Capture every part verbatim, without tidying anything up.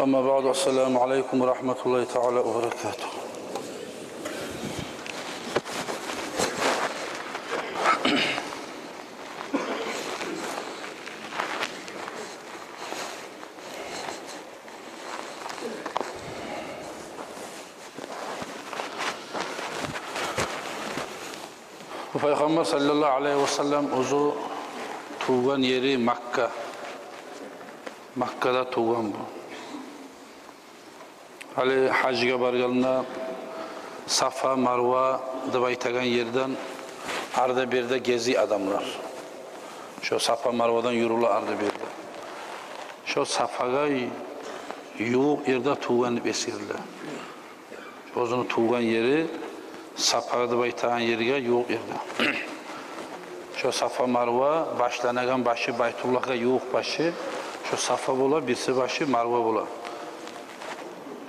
أما بعد، السلام عليكم ورحمة الله تعالى وبركاته. Бу Пайхаммар саллаллагьу алайгьи васаллам оьзю тувгъан ери Макка. Маккада тувгъан бу. Гьали гьажгъа баргъанда Сафа, Марва деп айтагъан ерден арда-берде гези адамлар. Шо Сафа, Марвадан юрюле арда-берде. Шо Сафагъа ювукъ ерде тувгъан деп эсгериле. Оьзюню тувгъан ери Сафа деп айтагъан ерге ювукъ ерде. Шо Сафа, Марва башланагъан башы, Байтуллагьгъа ювукъ башы шо Сафа бола, бирси башы Марва бола.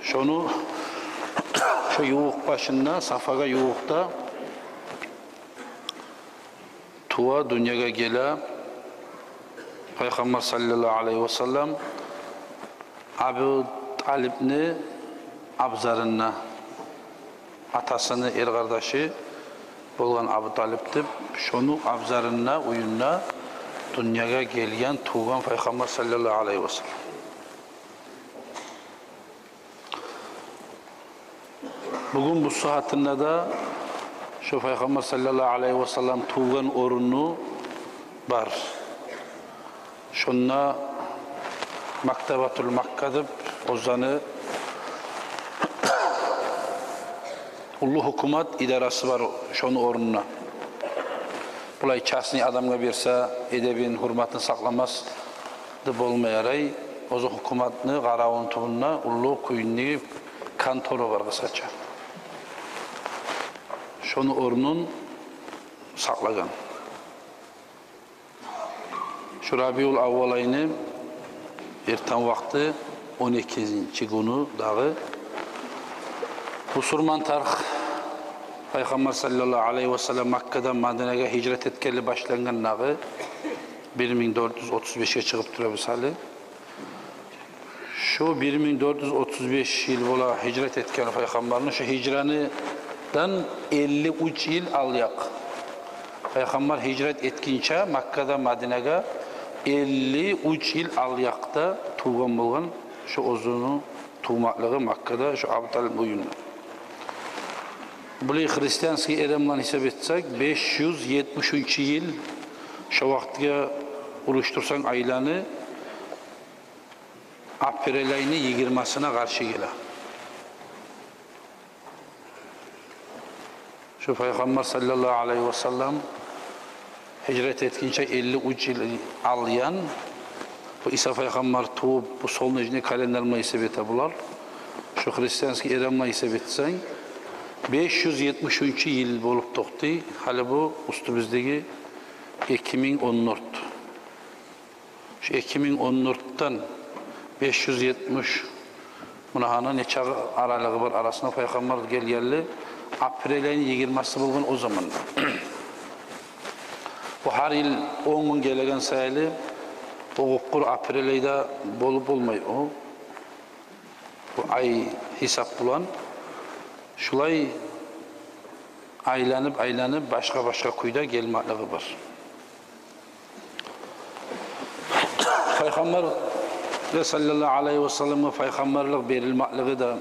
Шону, шо ювукъ башында, Сафагъа ювукъда тува, дюньягъа геле Пайхаммар саллаллагьу алайгьи васаллам Абу Талипни абзарында, атасыны эр къардашы болгъан Абу Талип деп, шону абзарында, уьюнде дюньягъа гелген, тувгъан Пайхаммар саллаллагьу алайгьи васаллам. Бугюн бу сагьатында да шо Пайхаммар саллаллагьу алайгьи васаллам тувгъан орну бар. Шонда Мактабатул Макка деп оьзлени уллу гьукумат идарасы бар шону орнуна. Булай частный адамгъа берсе, эдебин, гьюрматын сакъламас деп болмай ярай. Оьзю гьукуматны къаравун тюбюнде уллу кюйде контора бар, къысгъача. Шону орнун сакълагъан. Шу Рабиул аввал айны эртен вакъти, он экинчи гюню дагъы. Бусурман тарих, Пайхаммар саллаллагьу алайгьи васаллам Маккадан Мадинагъа гьижрат этгенли башлангъан дагъы, бир минг дёрт юз отуз бешге чыгъып турабыз гьали. Шу бир минг дёрт юз отуз беш йыл бола гьижрат этген Пайхаммарны, шу гьижрадан элли уьч йыл алъякъ. Пайхаммар гьижрат этгинче Маккадан Мадинагъа элли уьч йыл алъякъда тувгъан болгъан шу оьзюню тувмакълыгъы Маккада, шу Абу Талипни уьюнде. Булай христианский эра булан гьисап этсек, беш юз етмиш уьчюнчю йыл, шо вакътиге урушдурсанг айланы, апрель айны йигирмасына къаршы геле. Шу Пайхаммар саллаллагьу алайгьи васаллам гьижрат этгинче элли уьч йыл алъян, бу Иса Пайхаммар тувуп, бу солнечный календарь булан гьисап эте булар. Шу христианский эра булан гьисап этсенг, беш юз етмиш уьчюнчю йыл болуп токътай. Гьали бу уьстюбюздеги эки минг он дёрт. Шу эки минг он дёртден беш юз етмиш, муна гьана нече аралыгъы бар арасында, Пайхаммар гелгенли апрель айны йигирмасы болгъан о заманда. Бу гьар йыл он гюн гелеген саялы, о къуп-къуру апрель айда болуп болмай о. Бу ай гьисап булан шулай айланып-айланып, башгъа-башгъа кюйде гелмеклиги бар. Пайхаммар саллаллагьу алайгьи васалламгъа пайхаммарлыкъ берилмеклиги де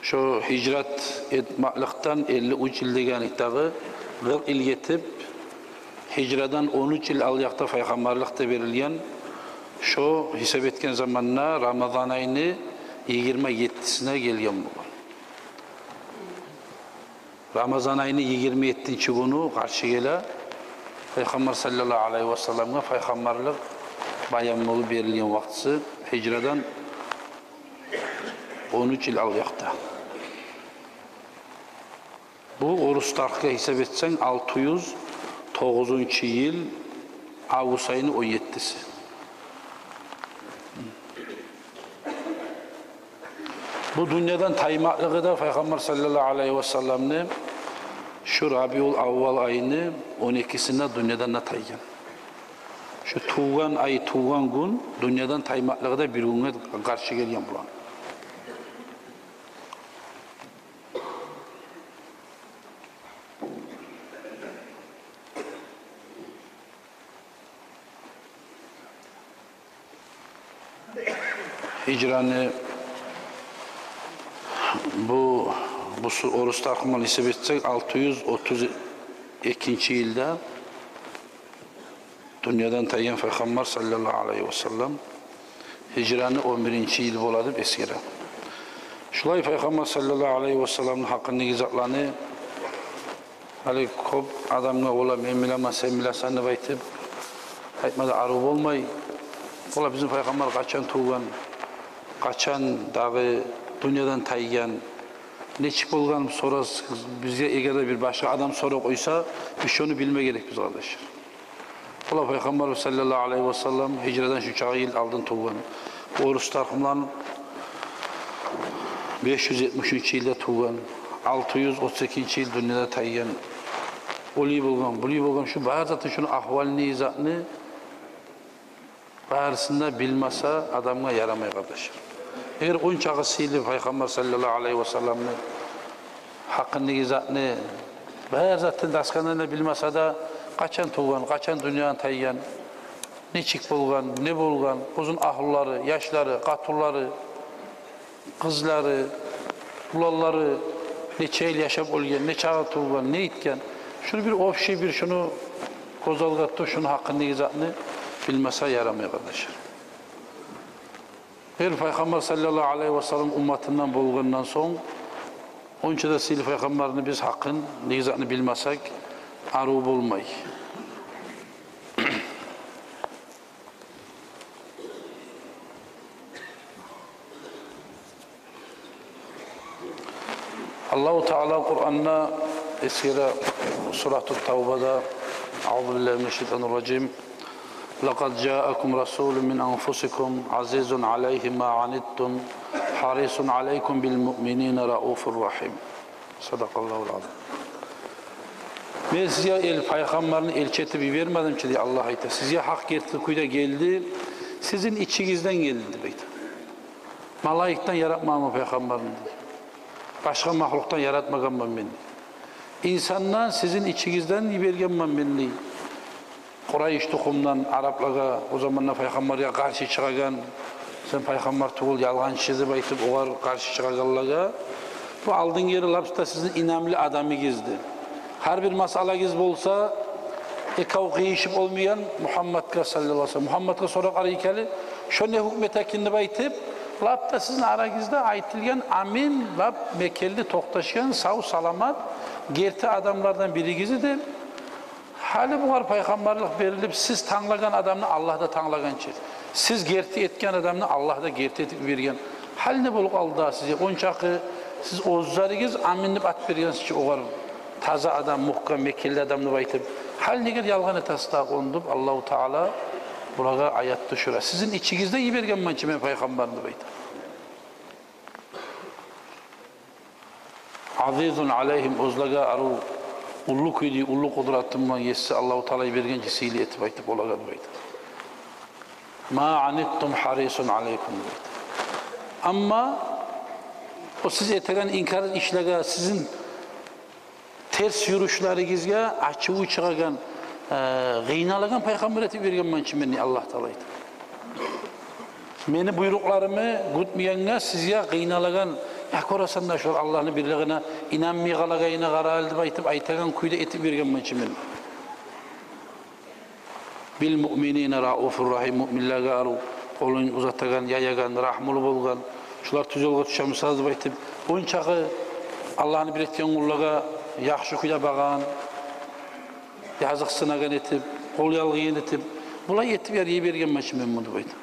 шо гьижрат этмекликден элли уьч йыл дегенлик дагъы, къыркъ йыл гетип, гьижрадан он уьч йыл алъякъда пайхаммарлыкъ да берилген. Шо гьисап этген заманда Рамазан айны йигирма еттисине гелген болгъан. Рамазан айны йигирма еттинчи гюню къаршы геле Пайхаммар саллаллагьу алайгьи васалламгъа пайхаммарлыкъ баян болуп берилген вакътиси, гьижрадан он уьч йыл алъякъда. Бу орус тарихге гьисап этсенг, алты юз тогъузунчу йыл август айны он еттиси. Бу дюньядан таймакълыгъы да Пайхаммар саллаллагьу алайгьи васалламны шу Рабиул аввал айны он экисинде дюньядан да тайгъан. Шу тувгъан ай, тувгъан гюн дюньядан таймакълыгъы да бир гюнге къаршы гелген буланы. Гьижраны бу, бу су-, орус тархымдан гьисап этсек, алты юз отуз экинчи йылда дюньядан тайгъан Пайхаммар саллаллагьу алайгьи васаллам, гьижраны он биринчи йыл бола деп эсгере. Шулай Пайхаммар саллаллагьу алайгьи васалламны гьакъындагъы затланы гьали кёп адамгъа, ола, мен билемен, сен билесен деп айтып айтма да арив болмай. Ола, бизин Пайхаммар къачан тувгъан, къачан дагъы дюньядан тайгъан, нечик болгъан сорас бизге, эгер де бир башгъа адам сорап къойса, биз шону билме герекбиз, къардашлар. Ола, Пайхаммар саллаллагьу алайгьи васаллам гьижрадан шунчакъы йыл алдын тувгъан. Орус тархымдан беш юз етмиш уьчюнчю йылда тувгъан, алты юз отуз экинчи йыл дюньядан тайгъан. Олай болгъан, булай болгъан, шу бар затын, шуну агьвалын, затны барысын да билмесе, адамгъа ярамай, къардашлар. Эгер ончакъы сыйлы Пайхаммар саллаллагьу алайгьи васалламны гьакъындагъы затны, бар затын, дасгъандан да билмесе де, къачан тувгъан, къачан дюньядан тайгъан, нечик болгъан, не болгъан, оьзюню агьлюлери, яшлары, къатунлары, къызлары, уланлары нече йыл яшап оьлген, не чакъы тувгъан, не этген. Шуну бир общий, бир шуну гёз алгъа тутуп, шуну гьакъындагъы затны билмесе ярамай, къардашлар. Гьар Пайхаммар саллаллагьу алайгьи васаллам умматындан болгъандан сонг, онча да сыйлы Пайхаммарны биз гьакъындагъы затны билмесек, арив болмай. Аллагьу Таала Къуранда эсгере, Сурату Тавбада: «Аузу биллагьи мина шшайтани рражим. Лакъад жаакум расулун мин анфусикум азизун алайгьи ма анитум, гьарисун алайкум бил муъминина рауфур рагьим». Садакъаллагьул азим. «Мен сизге эл-, Пайхаммарны элчи этип йибермедим чи, – дей Аллагь, – айта. Сизге гьакъ герти кюйде гелди, сизин ичигизден гелди», – деп айта. «Малайикден яратмагъанман Пайхаммарны, – дей. – Башгъа махлукъдан яратмагъанман мен, – дей. – Инсандан, сизин ичигизден йибергенмен мен», – дей. Къурайыш тухумдан араплагъа, о заманда Пайхаммаргъа къаршы чыгъагъан, «Сен пайхаммар тюгюл, ялгъанчы», – деп айтып, огъар къаршы чыгъагъанлагъа: «Бу алдынгери лап да сизин инамлы адамыгъыз эди. Гьар бир масъалагъыз болса, экев къыйышып болмайгъан Мугьамматгъа саллаллагьу алайгьи васаллам, Мугьамматгъа сорап къарай гьали, шо не гьукму эте экен», – деп айтып, лап да сизин арагъызда айтылгъан амин, лап мекенли токъташгъан, сав-саламат, герти адамлардан биригиз эди. Гьали бугъар пайхаммарлыкъ берилип, сиз танглагъан адамны Аллагь да танглагъан чы, сиз герти этген адамны Аллагь да герти этип йиберген. Гьали не болуп къалды дагъы сизге? Ончакъы сиз оьзлеригиз амин деп ат бергенсиз чи огъар, таза адам, мугькам, мекенли адам деп айтып. Гьали неге ялгъан этесиз дагъы ону деп, Аллагьу Таала булагъа аят тюшюре. Сизин ичигизде йибергенмен чи мен пайхаммарны деп айта. Азизун алайгьим, оьзлеге арив, уллу кюйде, уллу къудратым булан еси Аллагьу Таала йиберген чи сыйлы этип айтып олагъа деп айта. Ма анитум гьарисун алайкум деп айта. Амма о сиз этеген инкар ишлеге, сизин терс юрюшлеригизге ачуву чыгъагъан, э, къыйналагъан пайхаммар этип йибергенмен чи мен, Аллагь Таала айта. Мени буйрукъларымны кютмегенге сизге къыйналагъан, я, гёресен де, шолар Аллагьны бирлигине инанмай къалагъанына къара гьали деп айтып, айтагъан кюйде этип йибергенмен чи мен. Бил муъминина рауфур рагьим, муъминлеге арив, къолун узатагъан, яягъан, рагьмулу болгъан, шолар тюз ёлгъа тюше буса деп айтып, ончакъы Аллагьны бир этген къуллагъа яхшы кюйде багъан, языкъсынагъан этип, къол ялгъайгъан этип, булай этип яр йибергенмен чи мен муну деп айта.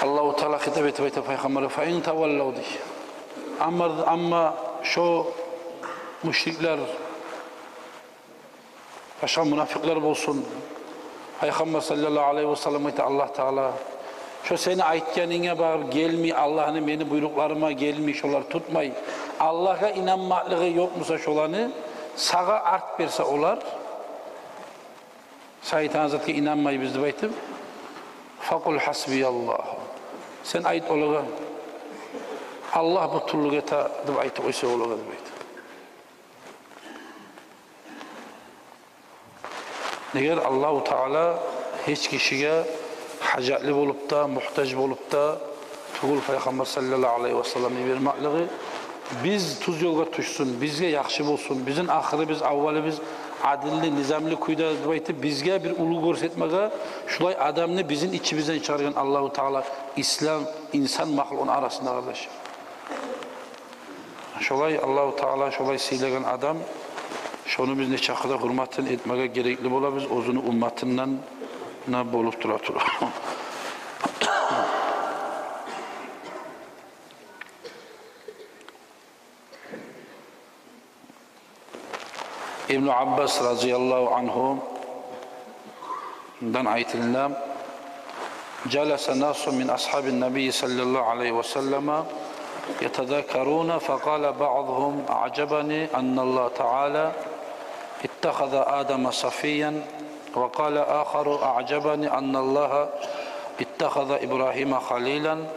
Аллагьу Таала хитап этип айта пайхаммаргъа: «Фа ин таваллав», – дей. Амма, амма шо мушриклер, башгъа мунафикълер болсун, пайхаммар саллаллагьу алайгьи васаллам айта, Аллагь Таала: «Шо сени айтгъанынга багъып гелмей, Аллагьны, мени буйрукъларыма гелмей, шолар тутмай, Аллагьгъа инанмакълыгъы ёкъ буса шоланы, сагъа арт берсе олар, Сен айтагъан затгъа инанмайбыз деп айтып, «Факъул хасбияллагь». Сен айт олагъа, «Аллагь бютюнлюк эте» деп айтып къойса олагъа деп айтып. Неге Аллагьу Таала гьеч гишиге гьажатлы болуп да, мугьтаж болуп да тюгюл Пайхаммар саллаллагьу алайгьи васалламны йибермеклиги, биз тюз ёлгъа тюшсюн, бизге яхшы болсун, бизин ахырыбыз, аввалыбыз адилли, низамлы кюйде деп айтып, бизге бир уллу гёрсетмеге, шулай адамны бизин ичибизден чыгъаргъан Аллагьу Таала, ислам, инсан махлукъну арасында, къардаш. Шолай Аллагьу Таала шолай сыйлагъан адам, шону биз нечакъы да гьюрметин этмеге герекли болабыз, оьзюню умматындан болуп тура туруп. Ибну Аббас разияллагьу ангьудан айтыла: «Жаласа насун мин асгьабин набий саллаллагьу алайгьи васаллама ятазаккарун, факъала баъдугьум: аъжабани анналлагьа таала иттахаза Адама сафиян, ва къала ахару: аъжабани анналлагьа иттахаза Ибрагьима халилан».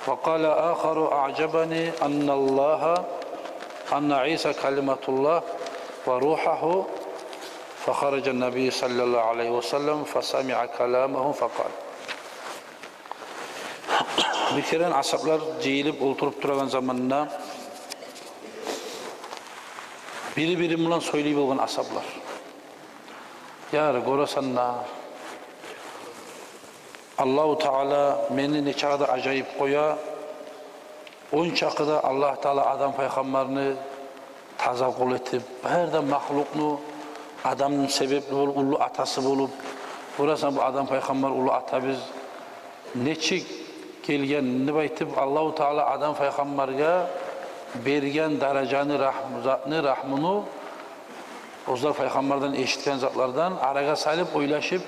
وقال آخر: أعجبني أن الله، أن عيسى كلمة الله وروحه، فخرج النبي صلى الله عليه وسلم فسمع كلامهم فقال. Бир керен асгьаблар жыйылып олтуруп турагъан заманда бири-бири булан сёйлей болгъан асгьаблар: «Яр, гёресен де, Аллагьу Таала мени нечакъы да ажайып къоя, ончакъы да Аллагь Таала Адам пайхаммарны таза къул этип, бары да махлукъну Адамны себепли болуп, уллу атасы болуп, гёресен, бу Адам пайхаммар уллу атабыз, нечик гелген деп айтып, Аллагьу Таала Адам пайхаммаргъа берген даражаны, рагьму-, затны, рагьмуну, оьзлер пайхаммардан эшитген затлардан арагъа салып, ойлашып,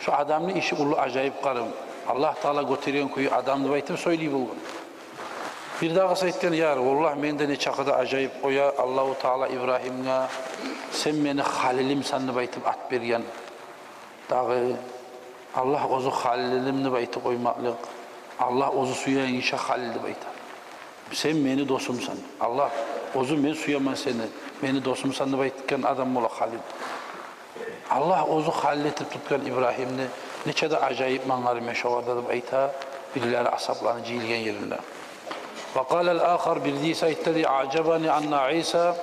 шу Адамны иши уллу ажайып къарым, Аллагь Таала гётерген кюю Адам», — деп айтып сёйлей болгъан. Бирдагъысы айтгъан: «Яр, валлагь, мени де нечакъы да ажайып къоя, Аллагьу Таала Ибрагьимге: „Сен мени халилимсен“, — деп айтып ат берген. Дагъы Аллагь оьзю халилим деп айтып къоймакълыкъ, Аллагь оьзю сюеген гишиге халил деп айта. Сен мени досумсан. Аллагь оьзю: „Мен сюемен сени, мени досумсан“, — деп айтгъан адам бола халил. Аллагь оьзю халил этип тутгъан Ибрагьимни, нече де ажайып мангары мен шогъар да», — деп айта бирлери асгьабланы жыйылгъан еринде. وقال الآخر, бирдагъысы айтды дей: «أعجبني أن عيسى»,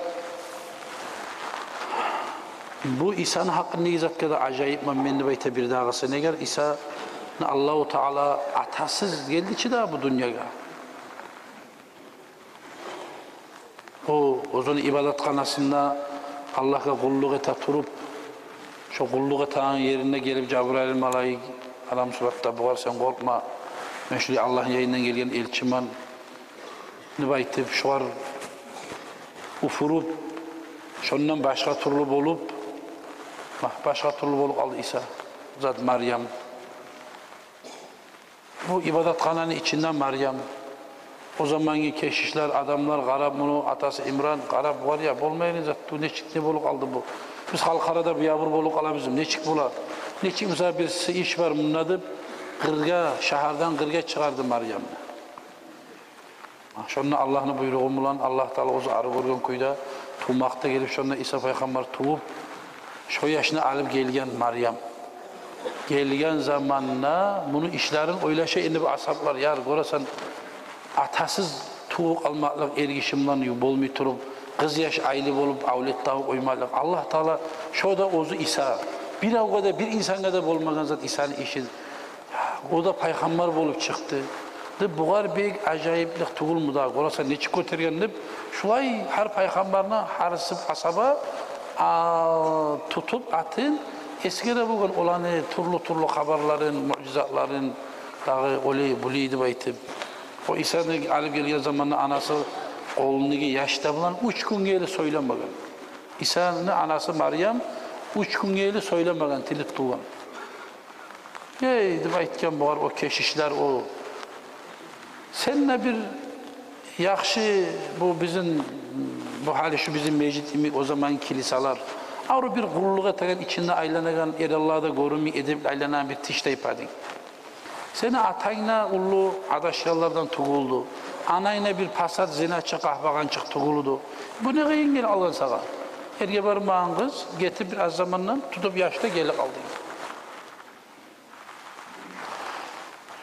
бу Исаны гьакъындагъы затгъа да ажайыпман мен деп айта бирдагъысы. Неге Исаны Аллагьу Таала атасыз гелди чи дагъы бу дюньягъа. О оьзюню ибадатханасында Аллагьгъа къуллукъ эте туруп, шо къуллукъ этеген еринде гелип Жабрайыл малайик адам суратда: «Бугъар сен къоркъма, мен шулай Аллагьны янындан гелген элчимен», — деп айтып, шогъар уьфюрюп, шондан башгъа тюрлю болуп, ба-, башгъа тюрлю болуп къалды Иса зат, Марьям. Бу ибадатхананы ичинде Марьям. О замангъы кешишлер, адамлар къарап, муну атасы Имран къарап: «Вар я, болмайгъан зат бу, нечик, не болуп къалды бу? Биз халкъ арада бу ябур болуп къалабыз, нечик бола? Нечик, мисал, бир сы-, иш бар мунда», — деп, къыргъа, шагьардан къыргъа чыгъарды Марьямны. Шонда Аллагьны буйругъу булан Аллагь Таала оьзю ары гёрген кюйде тувмакъда гелип, шонда Иса пайхаммар тувуп, шо яшны алып гелген Марьям. Гелген заманда муну ишлерин ойлаша энди бу асгьаблар: «Яр, гёресен, атасыз тувуп къалмакълыкъ эр гиши булан ю-, болмай туруп, къыз яш айлы болуп, авлет тавуп къоймакълыкъ. Аллагь Таала, шо да оьзю Иса. Биревге де, бир инсангъа да болмагъан зат Исаны иши. О да пайхаммар болуп чыкъды», — деп, «Бугъар бек ажайыплыкъ тюгюлмю дагъы? Гёресен, нечик гётерген», — деп, шулай гьар пайхаммарны гьар асгьаба, а, тутуп атын, эсгере болгъан оланы тюрлю-тюрлю хабарларын, муъжизатларын, дагъы олай-булай деп айтып. О Исаны алып гелген заманда анасы къолундагъы яш да булан уьч гюнге ерли сёйлемеген. Исаны анасы Марьям уьч гюнге ерли сёйлемеген, тили тутулгъан. «Эй, — деп айтгъан бугъар о кешишлер, — о, сен де бир яхшы, бу бизин, бу гьали шу бизин межит йимик, о заман килисалар, Арив бир къуллукъ этеген, ичинде айланагъан, эраллагъа да гёрюнмей, эдепли айланагъан бир тиштайпа эдинг. Сени атанг да уллу адашгъанлардан тюгюлдю. Ананг да бир пасат, зиначы, къагьбагъанчыкъ тюгюлдю. Бу не къыйын гелип къалгъан сагъа? Эрге бармагъан къыз гетип, бир аз замандан тутуп яш да гелип къалды.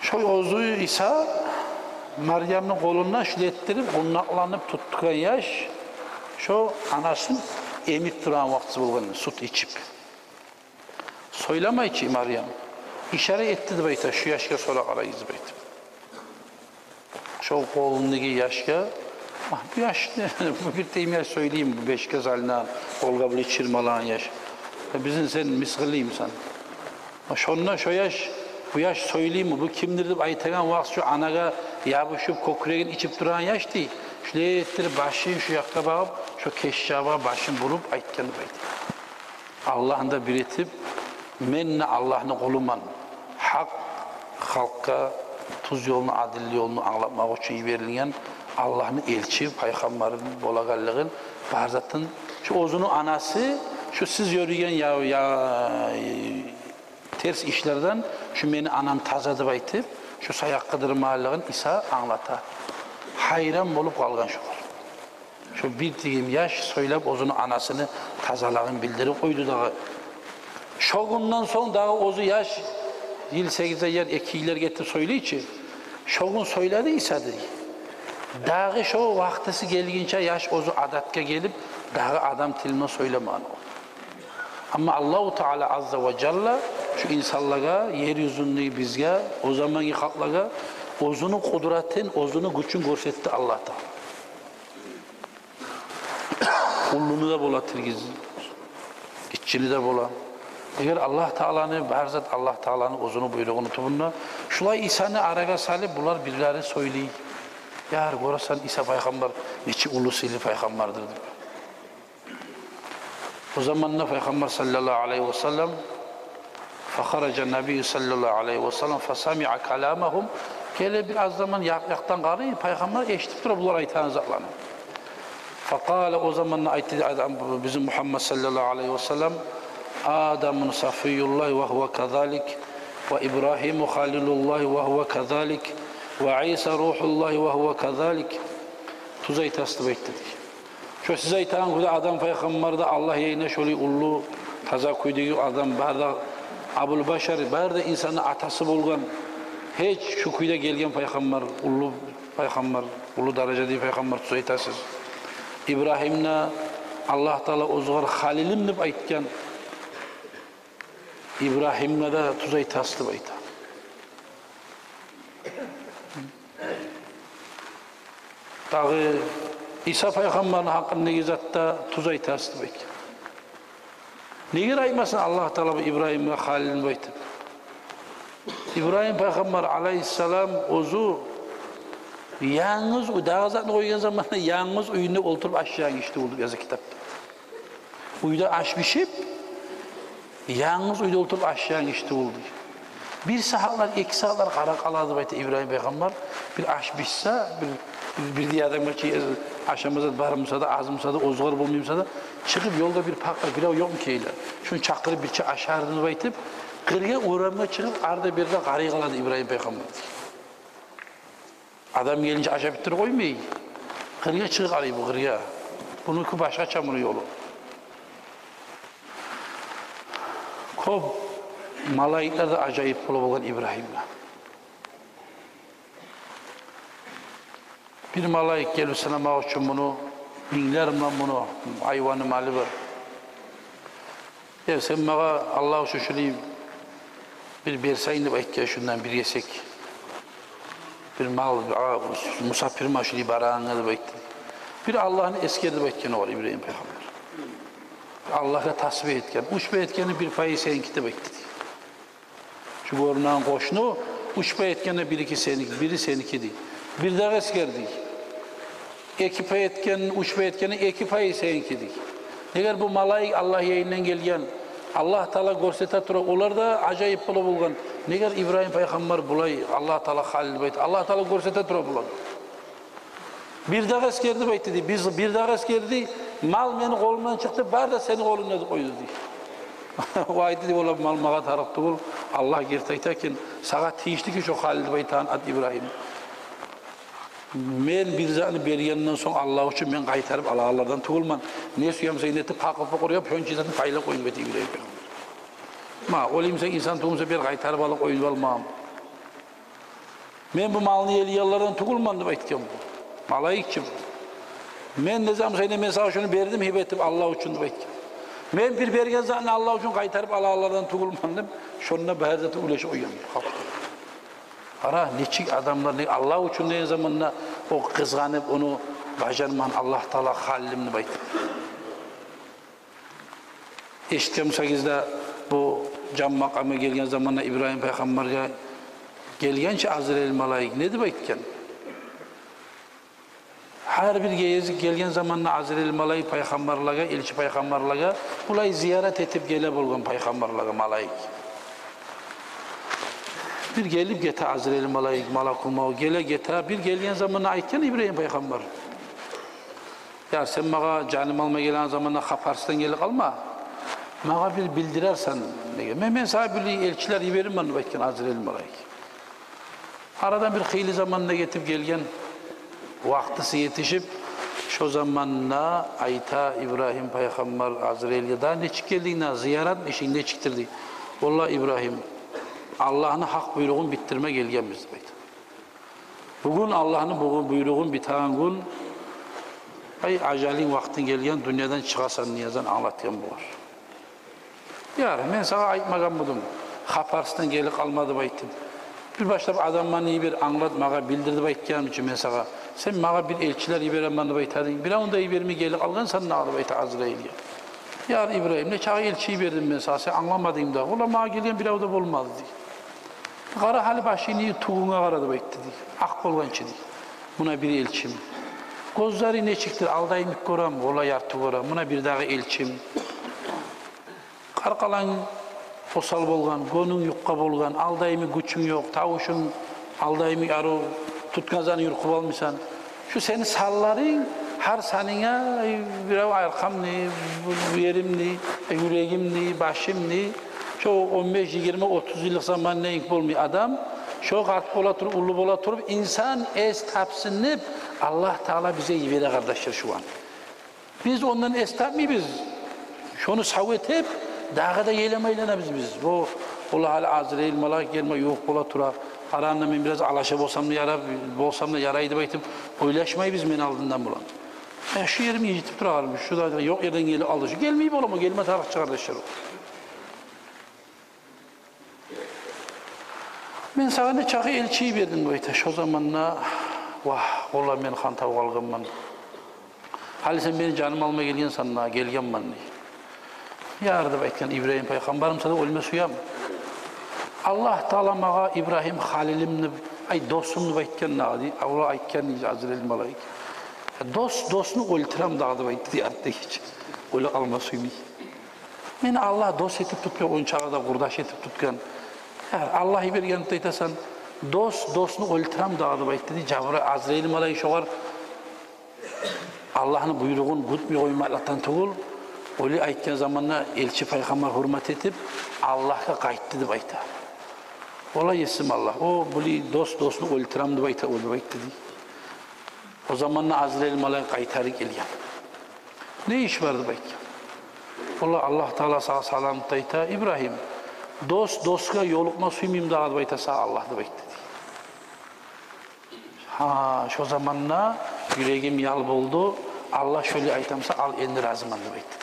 Шо оьзю Иса Марьямны къолунда шулай этдирип, къунакъланып тутгъан яш, шо анасын эмип турагъан вакътиси болгъан, сют ичип. Сёйлемей чи Марьям. Ишара этди деп айта, шу яшгъа сора къарагъыз деп айтып. Шо къолундагъы яшгъа: «Агь, бу яш не? Бу бир тайым яш сёйлейми, бу бешге салынагъан, къолгъа булай чырмалагъан яш. Э, бизин сен мысгъыллаймысан?» Шонда шо яш, «Бу яш сёйлейми, бу кимдир?» деп айтагъан вакъти, шо анагъа ябушуп, кёкюрегин ичип турагъан яш дей, шулай этдирип башын шу якъгъа багъып, шо кешчагъа башын буруп айтгъан деп айта. Аллагьны да бир этип, мен де Аллагьны къулуман. Гьакъ халкъгъа тюз ёлну, адилли ёлну англатмакъ учун йиберилген Аллагьны элчи, пайхаммар болагъанлыгъын, бар затын, шу оьзюню анасы, шу сиз юрюген я, я, терс ишлерден шу мени анам таза деп айтып, шу саякъ къыдырмагъанлыгъын Иса англата. Гьайран болуп къалгъан шолар. Шо бир тайым яш сёйлеп, оьзюню анасыны тазалыгъын билдирип къойду дагъы. Шо гюнден сонг дагъы оьзю яш, йыл сегиз ай яр, эки йыллар гетип сёйлей чи. Шо гюн сёйледи Иса дей. Дагъы шо вакътиси гелгинче яш оьзю адатгъа гелип, дагъы адам тилинде сёйлемеген о. Амма Аллагьу Таала Азза ва Жалла шу инсанлагъа, ер юзюндеги бизге, о замангъы халкълагъа оьзюню къудратын, оьзюню гючюн гёрсетди Аллагь Таала. Уллуну да бола тиргиз, гиччини де бола. Эгер Аллагь Тааланы, бар зат Аллагь Тааланы оьзюню буйругъуну тюбюнде, шулай Исаны арагъа салып, булар бирлери сёйлей. Яр, гёресен, Иса пайхаммар нечик уллу сыйлы пайхаммардыр деп. О заманда пайхаммар саллаллагьу алайгьи ва саллам, фахаража ннабийю саллаллагьу алайгьи ва саллам, фасамиъа каламагьум. Геле бир аз заман якъ-якъдан къарай, пайхаммар эшитип тура булар айтагъан затланы. Факъала, о заманда айтды адам, бизин Мугьаммад саллаллагьу алайгьи ва саллам: «Адамун сафийюллагьи ва гьува казалик, ва Ибрагьиму халилуллагьи ва гьува казалик, ва Иса ругьуллагьи ва гьува казалик». Тюз айтасыз деп айтды дей. Шо сиз айтагъан кюйде Адам пайхаммар да Аллагь янында шолай уллу, таза кюйдеги адам, бары да Абул Башар, бары да инсанны атасы болгъан, гьеч шу кюйде гелген пайхаммар, уллу пайхаммар, уллу даражадагъы пайхаммар, тюз айтасыз. Ибрагьимни Аллагь Таала оьзюгер халилим деп айтгъан. Ибрагьимге де тюз айтасыз деп айта. Дагъы Иса пайхаммарны гьакъындагъы затда тюз айтасыз деп айтгъан. Негер айтмасын Аллагь Таала бу Ибрагьимге халилим деп айтып? Ибрагьим пайхаммар алайгьиссалам оьзю янгыз уьй, дагъы затны къойгъан заманда, янгыз уьюнде олтуруп ашайгъан гиши деп яза китапда. Уьйде аш бишип, янгыз уьйде олтуруп ашайгъан гиши тюгюл дей. Бир сагьатлар, эки сагьатлар къарап къалады деп айта Ибрагьим пайхаммар. Бир аш бишсе, бир, бир, бир де адамгъа чы-, ашама зат бар буса да, аз буса да, оьзюгер болмай буса да, чыгъып ёлда бир пакъыр бирев ёкъму экен, шуну чакъырып бирче ашарман деп айтып, къыргъа, орамгъа чыгъып, арда-берде къарай къалады Ибрагьим пайхаммар. Адам гелгинче ашап битдирип къоймай, къыргъа чыгъып къарай бу къыргъа. Мунуки башгъача муну ёлу. Кёп малайиклер де ажайып бола болгъан Ибрагьимге. Бир малайик гелип сынамакъ учун муну, минглер булан муну, гьайваны, малы бар. «Э, сен магъа Аллагь учун шулай бир берсенг деп айтгъан, шундан бир гесек. Бир мал, а, мусапирман шулай барагъангъа деп айтды. Бир Аллагьны эсгер деп айтгъан огъар Ибрагьим пайхаммар. Аллагьгъа тасбигь этген, учбу этгени бир пайы сеники деп айтды», — дей. Шу гёрюнеген къошну учбу этгени бир-эки сеники, бири сеники дей. Бир дагъы эсгер дей. Эки пай этген, учбу этгени эки пайы сеники дей. Негер бу малайик Аллагь янындан гелген, Аллагь Таала гёрсете тура, олар да ажайып бола болгъан. Негер Ибрагьим пайхаммар булай Аллагь Таала халил деп айта, Аллагь Таала гёрсете тура булар. Бир дагъы эсгер деп айтды дей. Биз, бир дагъы эсгер дей. Мал мени къолумдан чыкъды, бары да сени къолунгда», — деп къойду дей. О айтды дей: «Валлагь, мал магъа тарыкъ тюгюл, Аллагь герти айта экен, сагъа тийишли экен шо Халил деп айтагъан ат, Ибрагьим. Мен бир затны бергенден сонг Аллагь учун мен къайтарып алагъанлардан тюгюлмен. Не сюемсен этип, къакъылып къоюп, шонча затны пайлап къойдум», — деп айта Ибрагьим пайхаммар. «Ма, олимсен, инсан тюгюлмюсен, бир къайтарып алып къоюп алмагъан. Мен бу малны елейгенлерден тюгюлмен», — деп айтгъан бу малайик чи бу. «Мен не заман сайын мен сагъа шуну бердим гьибе этип Аллагь учун», — деп айтгъан. «Мен бир берген затны Аллагь учун къайтарып алагъанлардан тюгюлмен», — деп, шонда бары зат уьлешип къойгъан. Къара, нечик адамлар, не Аллагь учун деген заманда о къызгъанып, ону бажарман, Аллагь Таала Халилим деп айтып. Эшитген бусагъыз да, бу жан макъамгъа гелген заманда Ибрагьим пайхаммаргъа гелген чи Азраил малайик, не деп айтгъан? Гьар бир гезик гелген заманда Азраил малайик пайхаммарлагъа, элчи пайхаммарлагъа булай зиярат этип геле болгъан, пайхаммарлагъа малайик. Бир гелип гете Азраил малайик, малакул мавт геле гете. Бир гелген заманда айтгъан Ибрагьим пайхаммар: «Я, сен магъа жаным алма гелген заманда хабарсыздан гелип къалма. Магъа бир билдирерсен деген. Мен, мен сагъа бир элчилер йиберирмен», — деп айтгъан Азраил малайик. Арадан бир хыйлы заман да гетип гелген, вакътиси етишип, шо заманда айта Ибрагьим пайхаммар Азраилге: «Да нечик гелдинг, да зияратмы ишинг, нечикдир?» — дей. «Валлагь, Ибрагьим, Аллагьны гьакъ буйругъун битдирме гелгенбиз», — деп айта. «Бугюн Аллагьны бугюн буйругъун битеген гюн, ай, ажалынг вакътынг гелген, дюньядан чыгъасан», — деген англатгъан болгъар. «Яр, мен сагъа айтмагъан эдим, хабарсыздан гелип къалма деп айтып. Бир башлап адамланы йибер, англат, магъа билдир деп айтгъаным учун мен сагъа. Сен магъа бир элчилер йиберермен деп айта эдинг. Биревню де йибермей гелип къалгъансан дагъы», — деп айта Азраилге. «Яр, Ибрагьим, нечакъы элчи йибердим мен сагъа, сен англамадынгмы дагъы? Валлагь, магъа гелген бирев де болмады», — дей. «Къара гьали башынгны, тюгюнге къара», — деп айтды дей. «Акъ болгъан чы», — дей. «Муна бир элчим. Гёзлеринг нечикдир, алда йимик гёремми?» «Валлагь, ярты гёрем». «Муна бир дагъы элчим. Къаркъаранг осал болгъан, гёнюнг юкъа болгъан, алда йимик гючюнг ёкъ, тавушунг алда йимик арив, тутгъан затны юлкъуп алмайсан. Шу сени санларынг, гьар санынга, ай, бирев аркъамны, бу еримни, юрегимни, башымны». Шо он беш, йигирма, отуз йыллыкъ заманына инг болмай адам, шо къарт бола туруп, уллу бола туруп, инсан эс тапсын деп Аллагь Таала бизге йибере, къардашлар, шуланы. Биз ондан эс тапмайбыз. Шону сав этип, дагъы да елеме айланабыз биз. Бу, валлагь, гьали Азраил малайик гелме ювукъ бола тура. Къарагъанда мен бираз алаша болсам да ярай, болсам да ярай деп айтып ойлашмайбыз мен алдындан булан. Э, шу ерим инжитип турагъан, шу да ёкъ ерден гелип къалды. Шу гелмей боламы, гелме тарыкъ чы, къардашлар. «Мен сагъа нечакъы элчи йибердим», — деп айта. Шо заманда: «Вагь, валлагь, мен хантав къалгъанман. Гьали сен мени жаным алма гелгенсен дагъы, гелгенмен», — дей. «Яр, — деп айтгъан, — Ибрагьим пайхаммарым, сагъа оьлме сюем. Аллагь Таала магъа Ибрагьим халилим деп, ай, досум деп айтгъан дагъы», — дей. Аллагь айтгъан дей Азраил малайик: «Дос досну оьлтюрем дагъы», — деп айтды дей, артда гече. Оьле къалма сюймей. «Мени Аллагь дос этип тутгъан, ончакъы да къурдаш этип тутгъан. Яр, Аллагь йиберген деп айтасан, дос досну оьлтюрем дагъы», — деп айтды дей. Жабра-, Азраил малайик шогъар Аллагьны буйругъун кютмей къоймакълыкъдан тюгюл, олай айтгъан заманда элчи пайхаммар гьюрмет этип, Аллагьгъа къайтды деп айта. «Олай эсим Аллагь, о, булай дос досну оьлтюрем деп айта о», — деп айтды дей. О заманда Азраил малайик къайтарып гелген. «Не иш бар?» — деп айтгъан. «Валлагь, Аллагь Таала сагъа салам», — деп айта. «Ибрагьим, дос досгъа ёлукъма сюймейми дагъы?» — деп айта. «Сагъа Аллагь», — деп айтды дей. «Гьа, шо заманда юрегим ял болду. Аллагь шолай айта буса, ал, энди разимен», — деп айтды дей.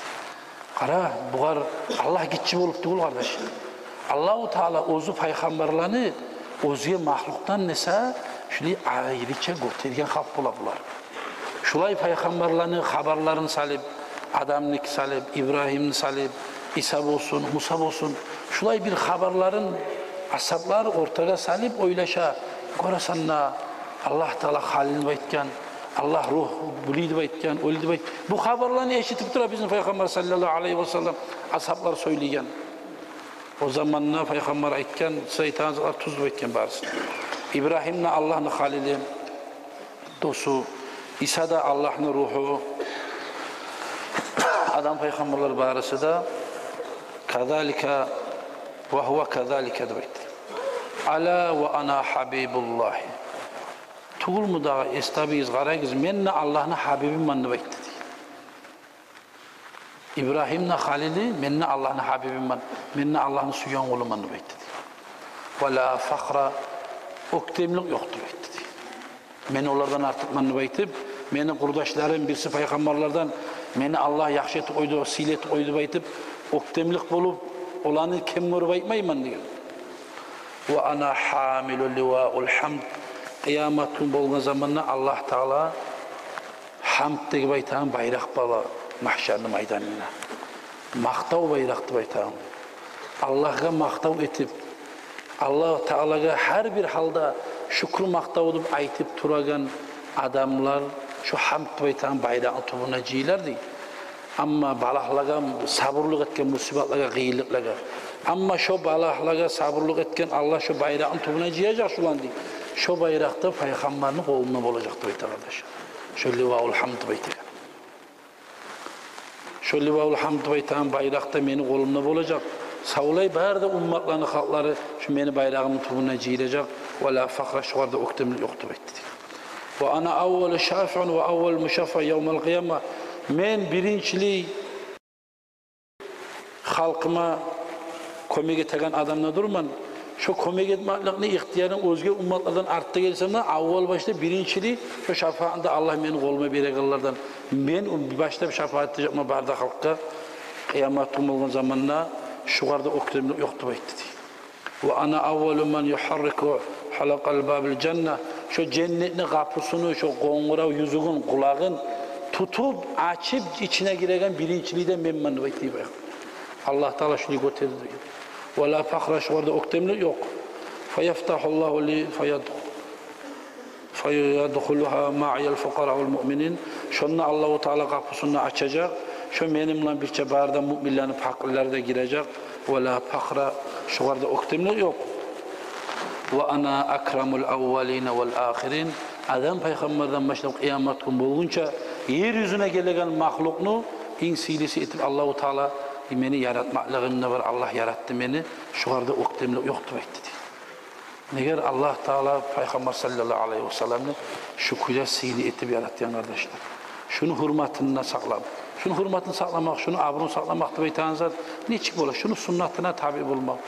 Къара, бугъар Аллагь гиччи болуп тюгюл, къардаш. Аллагьу Таала оьзю пайхаммарланы оьзге махлукъдан эсе шулай айрыча гётерген халкъ бола булар. Шулай пайхаммарланы хабарларын салып, Адамныки салып, Ибрагьимни салып, Иса болсун, Муса болсун, шулай бир хабарларын асгьаблар ортагъа салып ойлаша, гёресен де, Аллагь Таала халилим деп айтгъан, Аллагь ругь булай деп айтгъан, олай деп айт-, бу хабарланы эшитип тура бизин Пайхаммар саллаллагьу алайгьи васаллам, асгьаблар сёйлейген. О заманда Пайхаммар айтгъан: «Сиз айтагъан затлар тюз», — деп айтгъан барысы. Ибрагьим де Аллагьны халили, досу, Иса да Аллагьны ругьу, Адам пайхаммарлар барысы да «казалика ва гьува казалика» деп айтды. «Ала ва ана гьабибуллагьи». Тюгюлмю дагъы, эс табыгъыз, къарагъыз, мен де Аллагьны гьабибиман деп айтды дей. Ибрагьим де халили, мен де Аллагьны гьабибиман, мен де Аллагьны сюйген къулуман деп айтды дей. «Ва ла фахра», оьктемлик ёкъ деп айтды дей. Мен олардан артыкъман деп айтып, мени къурдашларым, бирси пайхаммарлардан, мени Аллагь яхшы этип къойду, сыйлы этип къойду деп айтып, оьктемлик болуп, оланы кем гёрюп айтмайман деген. «Ва ана гьамилу ливаул гьамд». Къыямат гюн болгъан заманда Аллагь Таала гьамд деп айтагъан байракъ бар магьшарны майданында. Макътав байракъ деп айтагъан. Аллагьгъа макътав этип, Аллагь Таалагъа гьар бир гьалда шюкюр, макътав деп айтып турагъан адамлар шо гьамд деп айтагъан байракъны тюбюне жыйылар дей. Амма балагьлагъа, сабурлукъ этген мусибатлагъа, къыйынлыкълагъа. Амма шо балагьлагъа сабурлукъ этген Аллагь шо байракъны тюбюне жыяжакъ шоланы дей. Шо байракъ да пайхаммарны къолунда болажакъ деп айта, къардашлар. Шо ливаул гьамд деп айтагъан. Шо ливаул гьамд деп айтагъан байракъ да мени къолумда болажакъ. Савлай бары да умматланы халкълары шо мени байрагъымны тюбюне жыйылажакъ. «Ва ла фахра», шогъар да оьктемлик ёкъ деп айтды дей. «Ва ана аввалу шафиин ва аввалу мушаффаин явмал къияма». Мен биринчилей халкъыма кёмек этеген адамдандырман. Шо кёмек этмекликни ихтиярын оьзге умматлардан артда гелсем де, аввал башда биринчилей шо шапаатны да Аллагь мени къолума берегенлерден. Мен башлап шапаат этежекмен бары да халкъгъа. Къыямат гюн болгъан заманда шогъар да оьктемлик ёкъ деп айтды дей. «Ва ана аввалу ман югьаррику гьалакъал бабил жанна». Шо женнетни къапусуну, шо къонгурав юзюгюн, къулагъын тутуп, ачып, ичине гиреген биринчилей де менмен деп айтды дей. Аллагь Таала шуну гётерди дей. «Ва ла фахра», шогъар да оьктемлик ёкъ. «Фаяфтагьуллагьу ли, фаяд-, фаядхулугьа маъиял фукъараул муъминин». Шонда Аллагьу Таала къапусун да ачажакъ. Шо мени булан бирче бары да муъминлени пакъырлары да гирежек. «Ва ла фахра», шогъар да оьктемлик ёкъ. «Ва ана акрамул аввалина вал ахирин». Адам пайхаммардан башлап къыямат гюн болгъунча ер юзюне гелеген махлукъну инг сыйлысы этип Аллагьу Таала мени яратмакълыгъым да бар, Аллагь яратды мени, шогъар да оьктемлик ёкъ деп айтды дей. Негер Аллагь Таала Пайхаммар саллаллагьу алайгьи васалламны шу кюйде сыйлы этип яратгъан, къардашлар. Шуну гьюрметин сакълап, шуну гьюрметин сакъламакъ, шуну абурун сакъламакъ деп айтагъан зат нечик бола? Шуну суннатына таби болмакъ.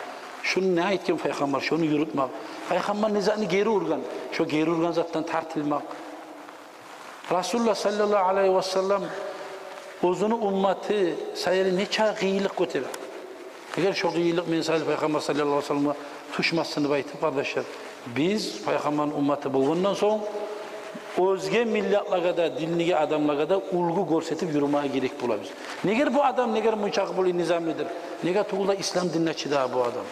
Шуну не айтгъан Пайхаммар, шуну юрютмек. Пайхаммар не затны гери ургъан, шо гери ургъан затдан тартылмакъ. Расулуллагь саллаллагьу алайгьи васаллам оьзюню умматы саялы нече къыйынлыкъ гётере. Эгер шо къыйынлыкъ мен саялы Пайхаммар саллаллагьу алайгьи васалламгъа тюшмесин деп айтып, къардашлар, биз Пайхаммарны умматы болгъандан сонг, оьзге миллетлагъа да, динлиги адамлагъа да уьлгю гёрсетип юрюмеге герек болабыз. Негер бу адам, негер мунчакъы болай низамлыдыр? Неге тюгюл де ислам динине чыдагъан бу адам?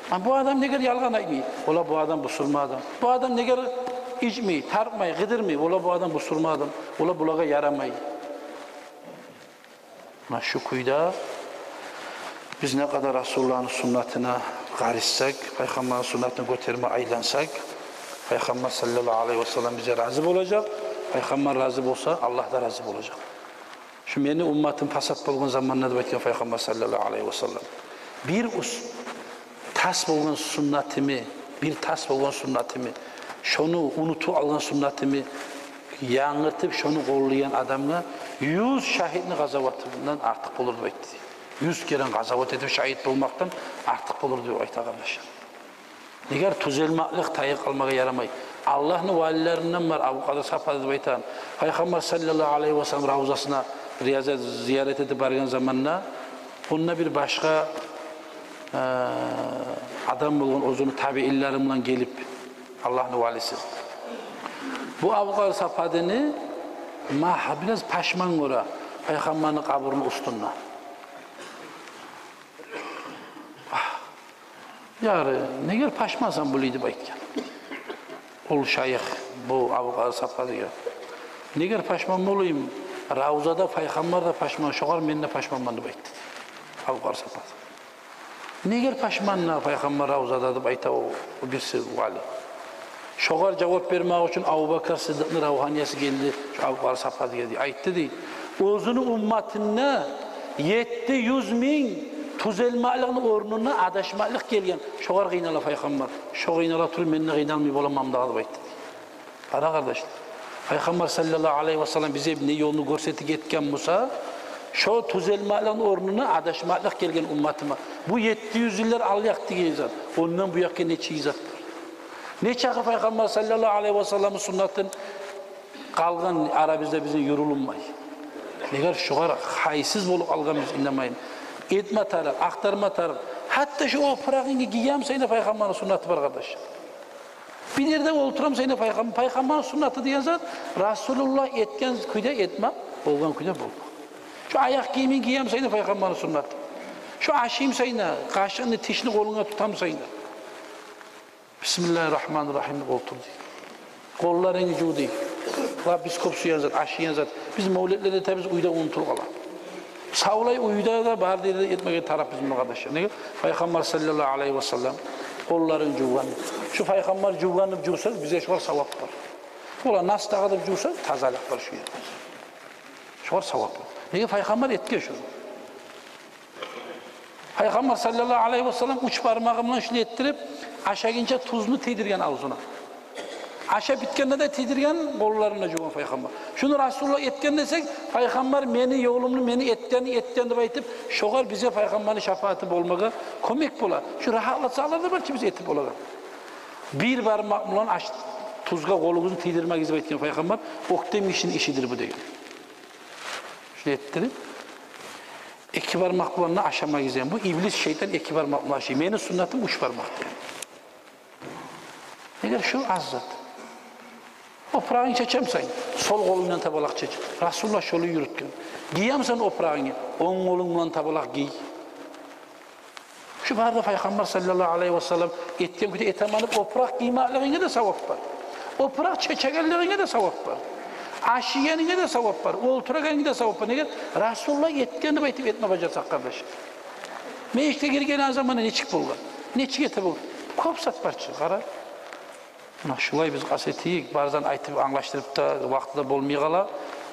А бу адам негер ялгъан айтмай? Ола бу адам бусурман адам. Бу адам негер ичмей, тартмай, къыдырмай? Ола бу адам бусурман адам. Ола булагъа ярамай. Муна шу кюйде биз не къадар Расулуллагьны суннатына къарышсакъ, Пайхаммарны суннатын гётерме айлансакъ, Пайхаммар саллаллагьу алайгьи васаллам бизге рази болажакъ. Пайхаммар рази болса, Аллагь да рази болажакъ. Шу мени умматым пасат болгъан заманда деп айтгъан Пайхаммар саллаллагьу алайгьи васаллам. Бир ус тас болгъан суннатымны, бир тас болгъан суннатымны, шону унутуп алгъан суннатымны янгыртып, шону къоллайгъан адамгъа юз шагьитни къазаватындан артыкъ болур деп айтды. Юз керен къазават этип шагьит болмакъдан артыкъ болур деп айта, къардашлар. Негер тюзелмеклик тайып къалмагъа ярамай. Аллагьны валилеринден бар Абу Къадир Сапади деп айтагъан. Пайхаммар саллаллагьу алайгьи васаллам равзасына, Риязгъа зиярат этип баргъан заманда, онда бир башгъа, э, адам болгъан, оьзюню табиинлери булан гелип, Аллагьны валиси. Бу Абу Къадир Сападини магьа бираз пашман гёре Пайхаммарны къабуруну уьстюнде. «Яри, негер пашмансан булай?» — деп айтгъан. Ол шайых, бу Абу Къадир Сападиге. «Негер пашман болайым? Равзада Пайхаммар да пашман, шогъар мен де пашманман», — деп айтды Абу Къадир Сапади. «Негер пашман да Пайхаммар равзада?» — деп айта о, о бирси вали. Шогъар жавап бермек учун Абубакар Сыддыкъны равгьаниясы гелди, шу Абу Къадир Сападиге дей, айтды дей: «Оьзюню умматында Етти юз минг тюзелмекликни орнуна адашмакълыкъ гелген. Шогъар къыйнала Пайхаммар. Шо къыйнала туруп, мен де къыйналмай боламанмы дагъы деп айтды. Къара, къардашлар. Пайхаммар саллаллагьу алайгьи васаллам бизге не ёлну гёрсетип гетген буса, шо тюзелмекликни орнуна адашмакълыкъ гелген умматыма. Бу етти юз йыллар алгъа деген зат. Ондан бу якъгъа нече зат бар. Нечакъы Пайхаммар саллаллагьу алайгьи васалламны суннатын къалгъан арабызда бизин юрюлмей. Неге шогъар гьайсыз болуп къалгъан биз, инанмайман. Этме тарыкъ, ахтарма тарыкъ. Гьатта шо опурагъынгны гиемсен де Пайхаммарны суннаты бар, къардаш. Бир ерде олтурамсан да Пайхам-, Пайхаммарны суннаты деген зат, Расулуллагь этген кюйде этме, болгъан кюйде болма. Шо аякъ гийимин гиемсен де Пайхаммарны суннаты. Шо ашайымсан да, къашыкъны, тишни къолунга тутамсан да. Бисмиллагьи ррагьмани ррагьим деп олтур дей. Къолларынгны жув дей. Ва биз кёп сюеген зат, ашайгъан зат. Биз мавлетлерде этебиз, уьйде унутулуп къала. Савлай уьйде де, бар ерде де этмеге тарыкъ биз муну, къардашлар. Неге? Пайхаммар саллаллагьу алайгьи васаллам къолларын жувгъан. Шо Пайхаммар жувгъанны жувсакъ, бизге шогъар савап бар. Олар нас тагъып жувса, тазалыкъ бар шо ерде. Шогъар савап бар. Неге? Пайхаммар этген шону. Пайхаммар саллаллагьу алайгьи васаллам уьч бармагъы булан шулай этдирип, ашагъынча тюзюн тийдирген авзуна. Ашап битгенде де тийдирген, къолларын да жувгъан Пайхаммар. Шуну Расулуллагь этген десек, Пайхаммар мени ёлумну, мени этгенни этген деп айтып, шогъар бизге Пайхаммарны шапааты болмагъа кёмек бола. Шу рагьатлыкълар да бар чы биз этип болагъан. Бир бармакъ булан аш-, тюзге къолугъузну тийдирмегиз деп айтгъан Пайхаммар, оьктем гишини ишидир бу деген. Шуну этдирип, эки бармакъ булан да ашамагъыз деген. Бу иблис, шайтан эки бармакъ булан ашай. Мени суннатым уьч бармакъ деген. Неге? Шо аз зат. Опурагъынгны чечемсен, сол къолунг булан табалакъ чеч. Расулуллагь шолай юрютген. Гиемсен опурагъынгны, онг къолунг булан табалакъ гий. Шу бары да Пайхаммар саллаллагьу алайгьи васаллам этген кюйде этемен деп опуракъ гиймеклигинге де савап бар. Опуракъ чечегенлигинге де савап бар. Ашайгъанынга да савап бар, олтурагъанынга да савап бар. Неге? Расулуллагь этген деп айтып этме бажарсакъ, къардаш. Межитге гирген заманда нечик болгъан? Нечик эте болгъан? Кёп зат бар чы, къара. Муна шулай биз къаст этейик, барысын айтып англашдырып да вакъти де болмай къала.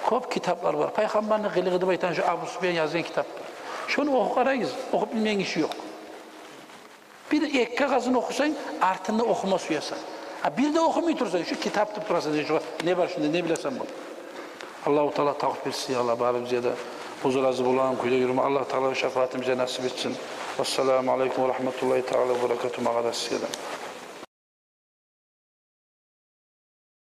Кёп китаплар бар. Пайхаммарны къылыгъы деп айтагъан, шу Абу Суфьян язгъан китап бар. Шону охуп къарагъыз, охуп билмейген гиши ёкъ. Бир-эки къагъызын охусанг, артында охума сюесен. А бир де охумай турсанг, шу китап деп турасан, сен шугъар не бар шунда, не билесен муну? Аллагьу Таала тавпикъ берсин, я Аллагь, барыбызгъа да. Оьзю рази болагъан кюйде юрюме Аллагьу Таала шапаатын бизге насип этсин. Вассаламу алайкум ва рагьматуллагьи таала ва баракатугьу, магъа да, сизге де.